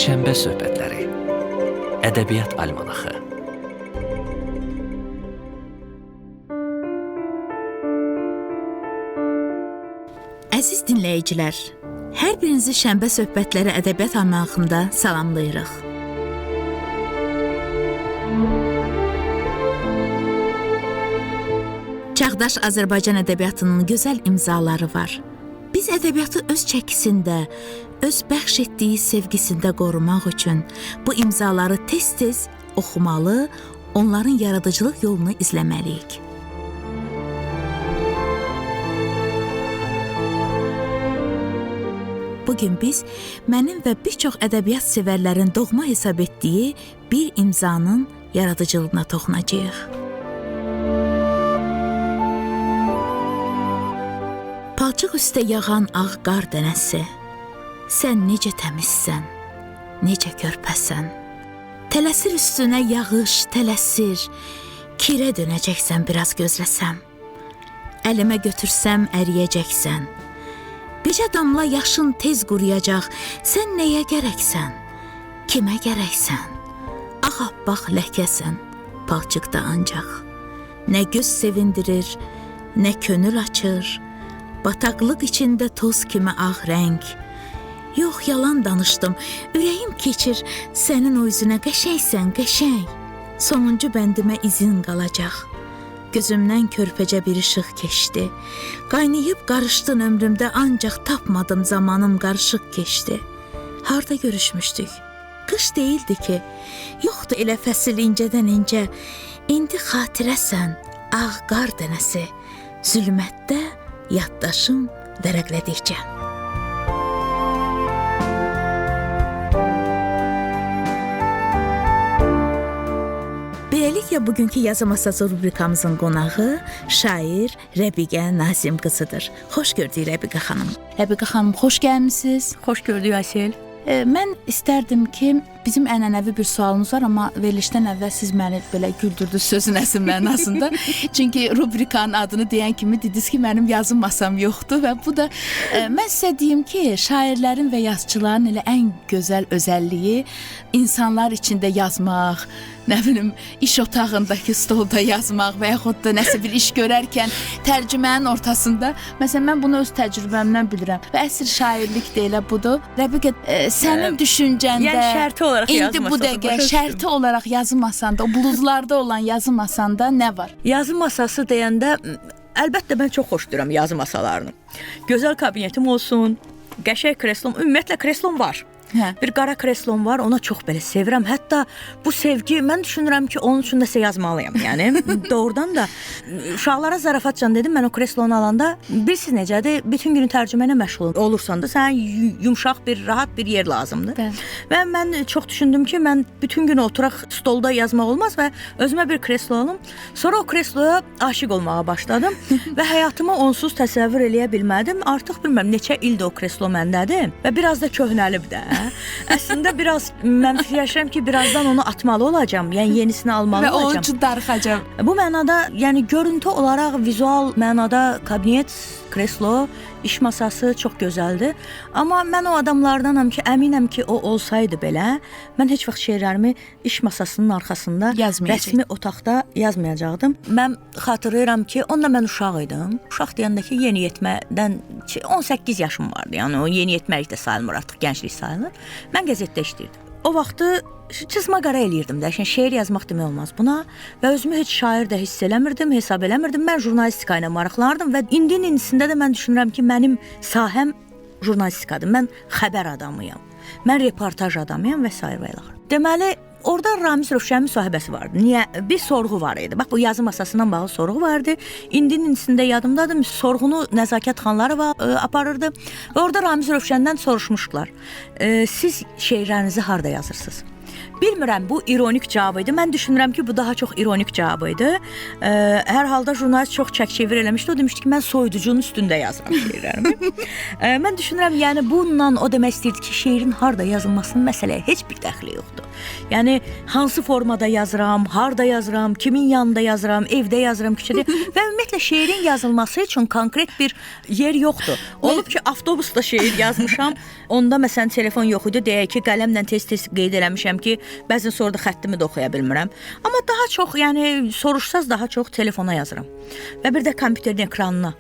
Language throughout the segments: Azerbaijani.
Şənbə söhbətləri. Ədəbiyyat almanaxı. Əziz dinləyicilər, hər birinizi Şənbə söhbətləri Ədəbiyyat almanaxında salamlayırıq. Çağdaş Azərbaycan ədəbiyyatının gözəl imzaları var. Biz ədəbiyyatı öz çəkisində, öz bəxş etdiyi sevgisində qorumaq üçün bu imzaları tez-tez oxumalı, onların yaradıcılıq yolunu izləməliyik. Bugün biz mənim və bir çox ədəbiyyat sevərlərin doğma hesab etdiyi bir imzanın yaradıcılığına toxunacağıq. Palçıq üstə yağan ağ qar dənəsi, sən necə təmizsən, necə körpəsən. Tələsir üstünə yağış, tələsir, kirə dönəcəksən biraz gözləsəm. Əlimə götürsəm əriyəcəksən. Bircə damla yaşın tez quruyacaq, sən nəyə gərəksən, kimə gərəksən? Ağappaq ləkəsən, palçıqda ancaq. Nə göz sevindirir, nə könül açır, bataqlıq içində toz kimi ağ rəng. Yox, yalan danışdım, ürəyim keçir, sənin o üzünə qəşəngsən, qəşəng. Sonuncu bəndimə izin qalacaq. Gözümdən körpəcə bir işıq keçdi. Qaynayıb qarışdın ömrümdə, ancaq tapmadım, zamanım qarışıq keçdi. Harda görüşmüşdük? Qış deyildi ki, yoxdur elə fəsil incədən incə. İndi xatirəsən, ağ qar dənəsi, zülmətdə yaddaşım vərəqlədikcə. Beləliklə, bugünkü yazı masası rubrikamızın qonağı şair Rəbiqə Nazim qızıdır. Xoş gördük Rəbiqə xanım. Rəbiqə xanım, xoş gəlmisiniz. Xoş gördük Əsel. Mən istərdim ki, bizim ənənəvi bir sualımız var, amma verilişdən əvvəl siz məni belə güldürdünüz sözün əsl mənasında. Çünki rubrikanın adını deyən kimi dediniz ki, mənim yazı masam yoxdur və bu da mən sizə deyim ki, şairlərin və yazıçıların elə ən gözəl özəlliyi insanlar içində yazmaq, nə bilim, iş otağındakı stolda yazmaq və yaxud da nəsə bir iş görərkən tərcümənin ortasında. Məsələn, mən bunu öz təcrübəmdən bilirəm və əsl şairlik də elə budur. Rəbiqə, sənin düşüncəndə, yəni şərti olaraq indi bu dəqiqə şərti olaraq yazı masanda, o buludlarda olan yazı masanda nə var? Yazı masası deyəndə, əlbəttə mən çox xoşlayıram yazı masalarını. Gözəl kabinetim olsun, qəşəng kreslom, ümumiyyətlə kreslom var. Hə. Bir qara kreslom var, ona çox belə sevirəm. Hətta bu sevgi, mən düşünürəm ki, onun üçün nəsə yazmalıyam. Yəni doğrudan da uşaqlara zarafatca dedim, mən o kreslonu alanda, bilirsiniz necədir, bütün günü tərcümə ilə məşğul olursan da sənə yumşaq bir, rahat bir yer lazımdır. Bəli. Və mən çox düşündüm ki, mən bütün günü oturaq stolda yazmaq olmaz və özümə bir kreslo alım. Sonra o kresloya aşiq olmağa başladım və həyatımı onsuz təsəvvür eləyə bilmədim. Artıq bilmirəm neçə ildir o kreslo məndədir və biraz da köhnəlib də. Əslində biraz mən fikirləşirəm ki, birazdan onu atmalı olacağam. Yəni yenisini almalı və olacağam. Və onun üçün darıxacağam. Bu mənada, yəni görüntü olaraq, vizual mənada kabinet, kreslo, iş masası çox gözəldir. Amma mən o adamlardanam ki, əminəm ki, o olsaydı belə, mən heç vaxt şeirlərimi iş masasının arxasında rəsmi otaqda yazmayacaqdım. Mən xatırlayıram ki, onunla mən uşaq idim. Uşaq deyəndə ki, yeniyetmədən 18 yaşım vardı. Yəni o yeniyetməlik də sayılmır artıq, gənclik sayılır. Mən qəzetdə işləyirdim. O vaxtı cızma qara eləyirdim də. Yəni şeir yazmaq demək olmaz buna və özümü heç şair də hiss eləmirdim, hesab eləmirdim. Mən jurnalistika ilə maraqlanırdım və indinin indisində də mən düşünürəm ki, mənim sahəm jurnalistikadır. Mən xəbər adamıyam. Mən reportaj adamıyam və sair və ilaxır. Deməli, orada Ramiz Rövşənin müsahibəsi vardı. Niyə? Bir sorğu var idi. Bax, bu yazı masasından bağlı sorğu vardı. İndinin indisində yadımdadır. Sorğunu Nəzakət Xanlarova aparırdı. Və orada Ramiz Rövşəndən soruşmuşdular. Siz şeirlərinizi harda yazırsınız? Bilmirəm, bu ironik cavab idi. Mən düşünürəm ki, bu daha çox ironik cavab idi. Hər halda jurnalist çox çək-çevir eləmişdi. O demişdi ki, mən soyuducunun üstündə yazıram şeirlərimi. Mən düşünürəm, yəni bununla o demək istəyirdi ki, şeirin harda yazılmasının məsələyə heç bir dəxli yoxdur. Yəni hansı formada yazıram, harda yazıram, kimin yanında yazıram, evdə yazıram, küçədə və ümumiyyətlə şeirin yazılması üçün konkret bir yer yoxdur. Olub ki, avtobusda şeir yazmışam, onda məsələn telefon yox idi, deyək ki, qələmlə tez-tez qeyd eləmişəm ki, bəzən sonra da xəttimi də oxuya bilmirəm. Amma daha çox, yəni soruşsaz daha çox telefona yazıram. Və bir də kompüterin ekranına.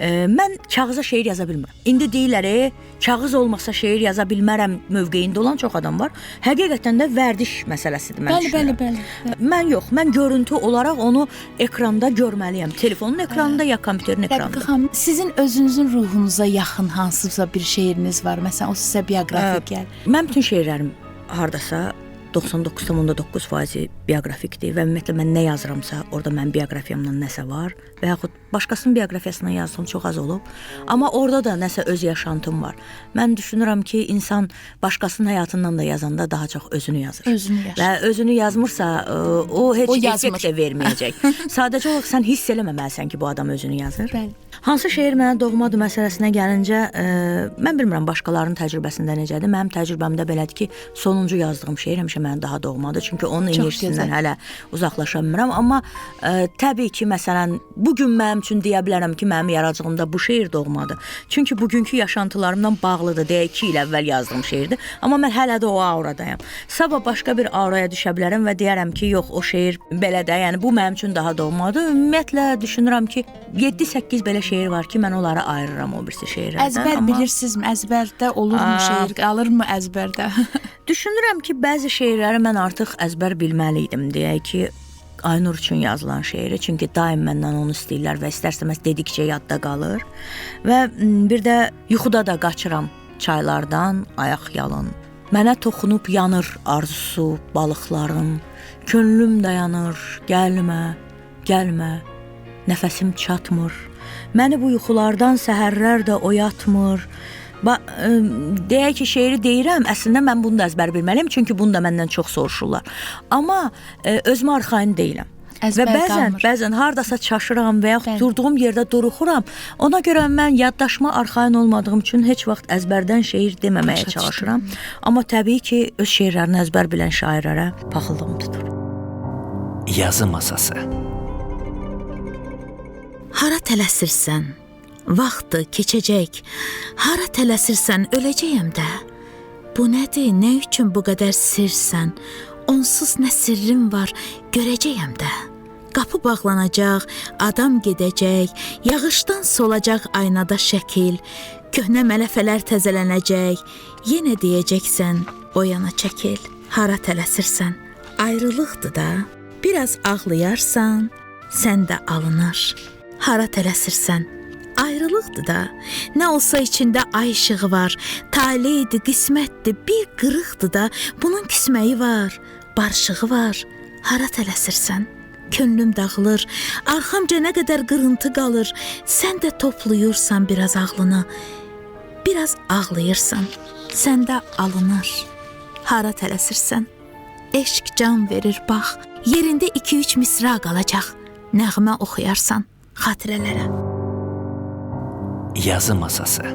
Mən kağıza şeir yaza bilmirəm. İndi deyirlər, kağız olmasa şeir yaza bilmərəm mövqeyində olan çox adam var. Həqiqətən də vərdiş məsələsidir mən düşünürəm. Bəli. Mən yox, mən görüntü olaraq onu ekranda görməliyəm. Telefonun ekranında ya kompüterin ekranında. Rəfiqə xanım, sizin özünüzün ruhunuza yaxın hansısa bir şeiriniz var? Məsələn, o sizə bioqrafik gəlir. Mən bütün şeirlərim hardasa 99,9% bioqrafikdir və ümumiyyətlə mən nə yazıramsa, orada mənim bioqrafiyamdan nəsə var və yaxud başqasının bioqrafiyasından yazdığım çox az olub. Amma orada da nəsə öz yaşantım var. Mən düşünürəm ki, insan başqasının həyatından da yazanda daha çox özünü yazır. Özünü yaşayır. Və özünü yazmırsa, o heç effekt də verməyəcək. Sadəcə olaraq sən hiss eləməməlisən ki, bu adam özünü yazır. Bəli. Hansı şeir mənə doğmadır məsələsinə gəlincə, mən bilmirəm başqalarının təcrübəsində necədir. Mənim təcrübəmdə belədir ki, sonuncu yazdığım şeir həmişə mənə daha doğmadır. Çünki onun enerjisindən hələ uzaqlaşa bilmirəm. Amma təbii ki, məsələn, bu gün mənim üçün deyə bilərəm ki, mənim yaradıcılığımda bu şeir doğmadır. Çünki bugünkü yaşantılarımdan bağlıdır. Deyək 2 il əvvəl yazdığım şeirdir. Amma mən hələ də o auradayam. Sabah başqa bir auraya düşə bilərəm və deyərəm ki, yox, o şeir belə də, yəni bu mənim üçün daha doğmadır. Ümumiyyətlə düşünürəm ki, 7-8 belə şeir var ki, mən onları ayırıram o birisi şeirlərdən. Əzbər amma bilirsinizmi? Əzbərdə olurmu şeir? Qalırmı əzbərdə? Düşünürəm ki, bəzi şeirləri mən artıq əzbər bilməli idim. Deyək ki, Aynur üçün yazılan şeiri. Çünki daim məndən onu istəyirlər və istər-istəməz dedikcə yadda qalır. Və bir də yuxuda da qaçıram çaylardan, ayaq yalın. Mənə toxunub yanır arzusu balıqların. Könlüm dayanır, gəlmə, gəlmə, nəfəsim çatmır. Məni bu yuxulardan səhərlər də oyatmır. Deyək ki, şeiri deyirəm, əslində mən bunu da əzbər bilməliyəm, çünki bunu da məndən çox soruşurlar. Amma özümə arxayın deyiləm. Əzbər və bəzən hardasa çaşıram və yaxud durduğum yerdə duruxuram. Ona görə mən yaddaşıma arxayın olmadığım üçün heç vaxt əzbərdən şeir deməməyə çalışıram. Amma təbii ki, öz şeirlərini əzbər bilən şairlərə paxıllığım tutur. Yazı masası. Hara tələsirsən? Vaxtı keçəcək. Hara tələsirsən, öləcəyəm də. Bu nədir? Nə üçün bu qədər sirsən? Onsuz nə sirrim var, görəcəyəm də. Qapı bağlanacaq, adam gedəcək, yağışdan solacaq aynada şəkil, köhnə mələfələr təzələnəcək, yenə deyəcəksən, o yana çəkil. Hara tələsirsən? Ayrılıqdır da. Biraz ağlayarsan, sən də alınır. Hara tələsirsən? Ayrılıqdır da. Nə olsa içində ay işığı var, taleydir, qismətdir, bir qırıqdır da. Bunun küsməyi var, barışığı var. Hara tələsirsən? Könlüm dağılır, arxamca nə qədər qırıntı qalır. Sən də toplayırsan biraz ağlını, biraz ağlayırsan, sən də alınır. Hara tələsirsən? Eşq can verir, bax, yerində 2-3 misra qalacaq. Nəğmə oxuyarsan xatirələrə. Yazı masası.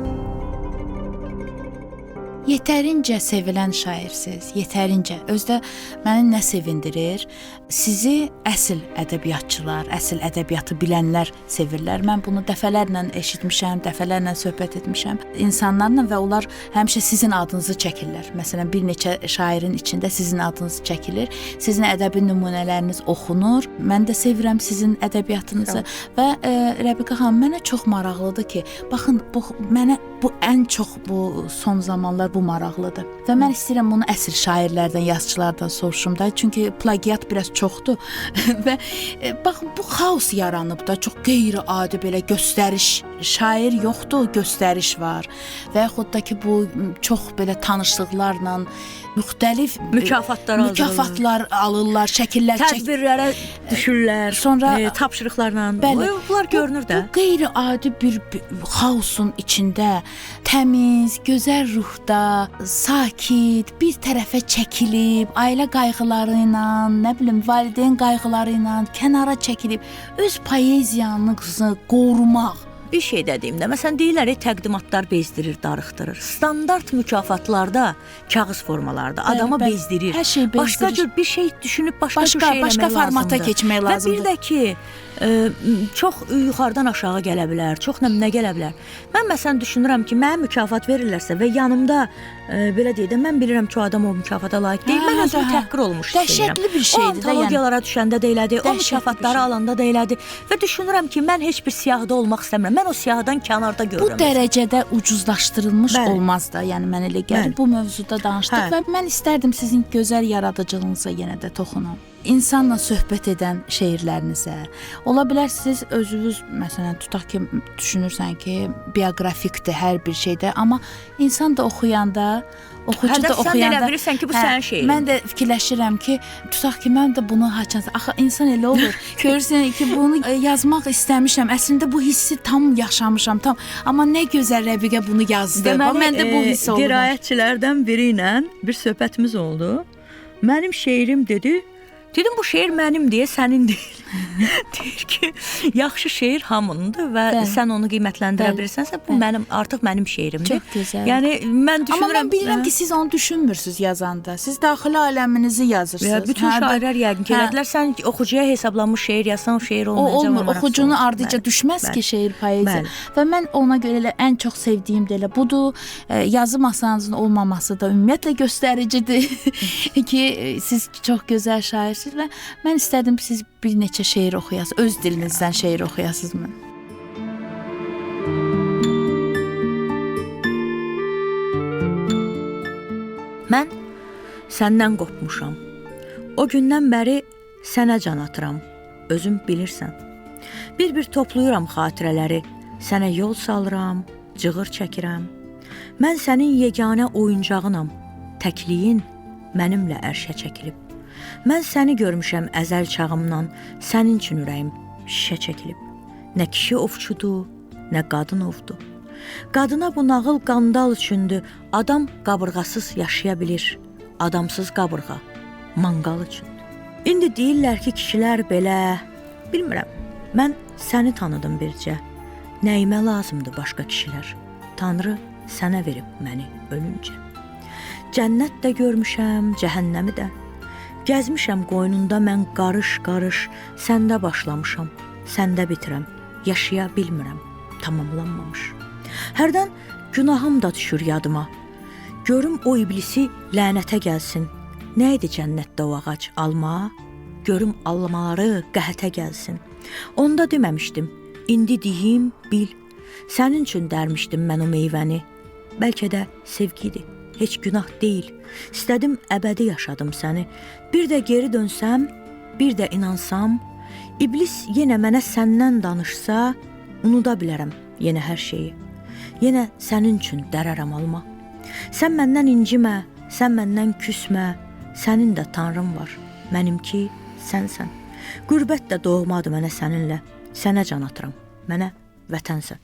Yetərincə sevilən şairsiz, yetərincə. Özdə məni nə sevindirir? Sizi əsl ədəbiyyatçılar, əsl ədəbiyyatı bilənlər sevirlər. Mən bunu dəfələrlə eşitmişəm, dəfələrlə söhbət etmişəm insanlarla və onlar həmişə sizin adınızı çəkirlər. Məsələn, bir neçə şairin içində sizin adınız çəkilir. Sizin ədəbi nümunələriniz oxunur. Mən də sevirəm sizin ədəbiyyatınızı. Və Rəbiqə xanım, mənə çox maraqlıdır ki, baxın, bu mənə bu ən çox bu son zamanlar bu maraqlıdır. Və mən istəyirəm bunu əsl şairlərdən, yazıçılardan soruşum da, çünki plagiat biraz çoxdur. Və baxın, bu xaos yaranıb da, çox qeyri-adi belə göstəriş, şair yoxdur, göstəriş var. Və yaxud da ki, bu çox belə tanışlıqlarla müxtəlif mükafatlar alırlar, şəkillər tədbirlərə düşürlər, sonra tapşırıqlarla. Bəli, bunlar görünür də. Bu qeyri-adi bir xaosun içində təmiz, gözəl ruhda, sakit, bir tərəfə çəkilib, ailə qayğıları ilə, nə bilim, valideyn qayğıları ilə kənara çəkilib öz poeziyanızı qorumaq. Bir şey də deyim də, məsələn deyirlər, təqdimatlar bezdirir, darıxdırır. Standart mükafatlarda, kağız formalarda adamı bezdirir. Hər şey bezdirir. Başqa cür bir şey düşünüb başqa cür şey eləmək başqa formata keçmək lazımdır. Və bir də ki, çox yuxarıdan aşağı gələ bilər, çox nə gələ bilər. Mən məsələn düşünürəm ki, mənə mükafat verirlərsə və yanımda belə deyək də, mən bilirəm ki, o adam o mükafata layiq deyil. Mən özümü təhqir olmuş hiss edirəm. Dəhşətli bir şeydir də. O antologiyalara düşəndə də elədi, o mükafatları alanda da elədi və düşünürəm ki, mən heç bir siyahıda olmaq istəmirəm. Mən o siyahıdan kənarda görürəm. Bu dərəcədə ucuzlaşdırılmış olmaz da. Yəni mən elə gəlir. Bu mövzuda danışdıq və mən istərdim sizin gözəl yaradıcılığınıza yenə də toxunam. İnsanla söhbət edən şeirlərinizə. Ola bilər siz özünüz, məsələn, tutaq ki, düşünürsən ki, bioqrafikdir hər bir şeydə, amma insan da oxuyanda, oxucu da oxuyanda... Sən də elə bilirsən ki, bu sənin şeirin. Mən də fikirləşirəm ki, tutaq ki, mən də bunu haçansa... Axı, insan elə olur. Görürsən ki, bunu yazmaq istəmişəm. Əslində, bu hissi tam yaşamışam, tam. Amma nə gözəl Rəbiqə bunu yazdı. Deməli, mən də bu hiss olur. Qiraətçilərdən biri ilə bir söhbətimiz oldu. Mənim şeirim dedi. Dedim, bu şeir mənim deyə sənin deyil. Deyir ki, yaxşı şeir hamınındır və sən onu qiymətləndirə bilirsənsə, bu mənim, artıq mənim şeirimdir. Çox gözəl. Yəni, mən düşünürəm... Amma mən bilirəm ki, siz onu düşünmürsünüz yazanda. Siz daxili aləminizi yazırsınız. Bütün şairlər yəqin ki, elədilər. Sən oxucuya hesablanmış şeir yazsan, o şeir olmayacaq. O olmur. Oxucunun ardıca düşməz ki, şeir poeziya. Və mən ona görə elə ən çox sevdiyim də elə budur. Yazı masanızın olmaması da ümumiyyətlə göstəricidir ki, siz çox gözəl şairsiniz. Və mən istədim siz bir neçə şeir oxuyasınız, öz dilinizdən şeir oxuyasınız mı? Mən səndən qopmuşam. O gündən bəri sənə can atıram, özüm bilirsən. Bir-bir toplayıram xatirələri, sənə yol salıram, cığır çəkirəm. Mən sənin yeganə oyuncağınam, təkliyin mənimlə ərşə çəkilib. Mən səni görmüşəm əzəl çağımdan, sənin üçün ürəyim şişə çəkilib. Nə kişi ovçudur, nə qadın ovdur. Qadına bu nağıl qandal üçündür, adam qabırğasız yaşaya bilir, adamsız qabırğa manqal üçündür. İndi deyirlər ki, kişilər belə, bilmirəm, mən səni tanıdım bircə. Nəyimə lazımdır başqa kişilər, Tanrı sənə verib məni ölüncə. Cənnət də görmüşəm, cəhənnəmi də. Gəzmişəm qoynunda mən qarış-qarış, səndə başlamışam, səndə bitirəm, yaşaya bilmirəm, tamamlanmamış. Hərdən günahım da düşür yadıma. Görüm o iblisi lənətə gəlsin. Nə idi cənnətdə o ağac, alma? Görüm almaları qəhətə gəlsin. Onda deməmişdim, indi deyim, bil. Sənin üçün dərmişdim mən o meyvəni. Bəlkə də sevgi idi. Heç günah deyil. İstədim əbədi yaşadım səni. Bir də geri dönsəm, bir də inansam, iblis yenə mənə səndən danışsa, unuda bilərəm yenə hər şeyi. Yenə sənin üçün dərərəm alma. Sən məndən incimə, sən məndən küsmə, sənin də tanrın var, mənimki sənsən. Qürbət də doğmadı mənə səninlə, sənə can atıram, mənə vətənsən.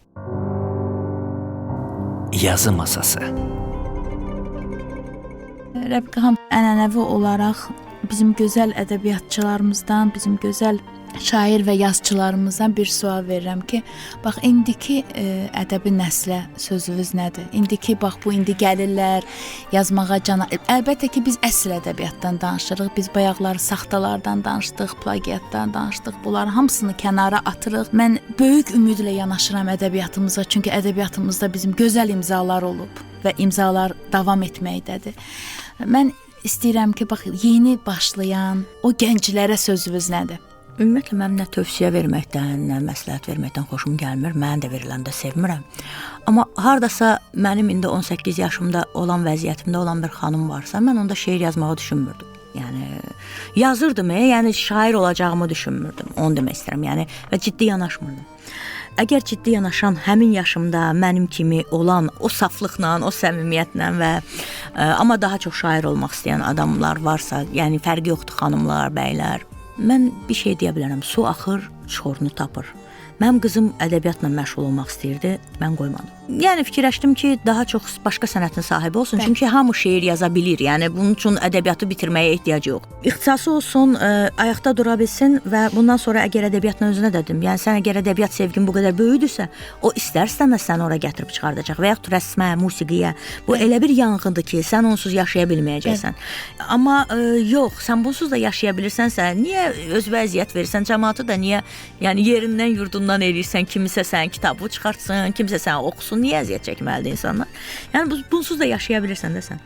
Yazı masası. Rəbiqə xanım, ənənəvi olaraq bizim gözəl ədəbiyyatçılarımızdan, bizim gözəl şair və yazıçılarımızdan bir sual verirəm ki, bax, indiki ədəbi nəslə sözünüz nədir? İndiki, bax, bu indi gəlirlər yazmağa cana... Əlbəttə ki, biz əsl ədəbiyyatdan danışırıq, biz bayaqları saxtalardan danışdıq, plagiatdan danışdıq, bunların hamısını kənara atırıq. Mən böyük ümidlə yanaşıram ədəbiyyatımıza, çünki ədəbiyyatımızda bizim gözəl imzalar olub və imzalar davam etməkdədir. Mən istəyirəm ki, bax, yeni başlayan o gənclərə sözünüz nədir? Ümumiyyətlə, mənim nə tövsiyə verməkdən, nə məsləhət verməkdən xoşum gəlmir. Mənə də veriləndə sevmirəm. Amma hardasa mənim indi 18 yaşımda olan vəziyyətimdə olan bir xanım varsa, mən onda şeir yazmağı düşünmürdüm. Yəni, yazırdım, yəni şair olacağımı düşünmürdüm. Onu demək istəyirəm, yəni və ciddi yanaşmırdım. Əgər ciddi yanaşan həmin yaşımda mənim kimi olan o saflıqla, o səmimiyyətlə və Amma daha çox şair olmaq istəyən adamlar varsa, yəni fərqi yoxdur xanımlar, bəylər. Mən bir şey deyə bilərəm. Su axır, çorunu tapır. Mənim qızım ədəbiyyatla məşğul olmaq istəyirdi, mən qoymadım. Yəni fikirləşdim ki, daha çox başqa sənətin sahibi olsun, Bəli. çünki hamı şeir yaza bilir. Yəni bunun üçün ədəbiyyatı bitirməyə ehtiyacı yox. İxtisası olsun, ayaqda dura bilsin və bundan sonra əgər ədəbiyyatla özünə də dedim, yəni sən əgər ədəbiyyat sevgin bu qədər böyükdürsə, o istər-istəməz səni ora gətirib çıxardacaq və yaxud rəsmə, musiqiyə. Bu elə bir yanğındır ki, sən onsuz yaşaya bilməyəcəksən. Amma yox, sən bunsuz da yaşaya bilirsənsə, niyə özünə əziyyət verirsən, cəmaatı da niyə, yəni yerindən yurdundan eləyirsən, kimisə sənin kitabı çıxartsın, kimsə səni oxusun, niyə əziyyət çəkməlidir insanlar? Yəni bunsuz da yaşaya bilirsən də sən.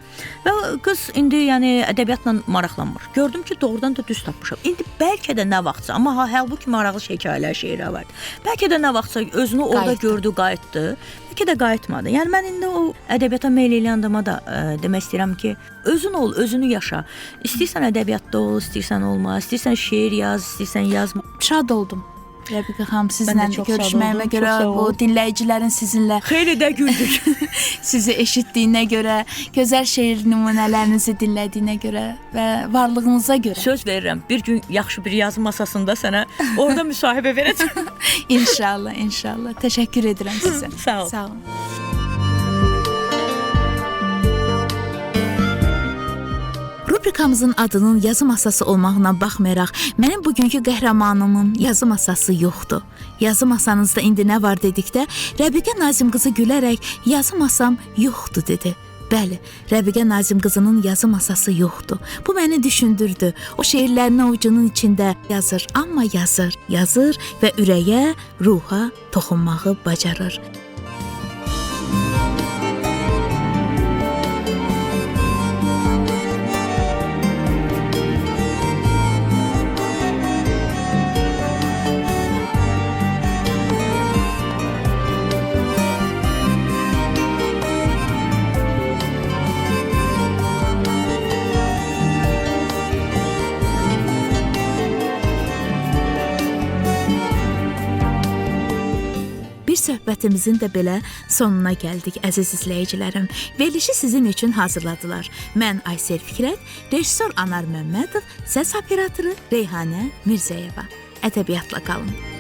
Və qız indi yəni ədəbiyyatla maraqlanmır. Gördüm ki, doğrudan da düz tapmışam. İndi bəlkə də nə vaxtsa, amma halbuki maraqlı hekayələr, şeirlər vardı. Bəlkə də nə vaxtsa özünü orada Qayıtdı. gördü, qayıtdı. Bəlkə də qayıtmadı. Yəni mən indi o ədəbiyyata meyl eləyən adama da demək istəyirəm ki, özün ol, özünü yaşa. İstəyirsən ədəbiyyatda ol, istəyirsən olma, istəyirsən şeir yaz, istəyirsən yazma. Şad oldum. Rəbiqə xanım, sizinlə çox şad görüşməyimə oldum, görə, çox sağ bu olun. dinləyicilərin sizinlə Xeyli də güldük. sizi eşitdiyinə görə, gözəl şeir nümunələrinizi dinlədiyinə görə və varlığınıza görə. Söz verirəm, bir gün yaxşı bir yazı masasında sənə orada müsahibə verəcəm. İnşallah, inşallah. Təşəkkür edirəm sizə. Sağ ol. Sağ olun. Rubrikamızın adının yazı masası olmağına baxmayaraq, mənim bugünkü qəhrəmanımın yazı masası yoxdur. Yazı masanızda indi nə var dedikdə, Rəbiqə Nazim qızı gülərək yazı masam yoxdur dedi. Bəli, Rəbiqə Nazim qızının yazı masası yoxdur. Bu məni düşündürdü. O şeirlərini ovucunun içində yazır, amma yazır, yazır və ürəyə, ruha toxunmağı bacarır. Bir söhbətimizin də belə sonuna gəldik əziz izləyicilərim. Verilişi sizin üçün hazırladılar. Mən Aysel Fikrət, rejissor Anar Məmmədov, səs operatoru Reyhanə Mirzəyeva. Ədəbiyyatla qalın.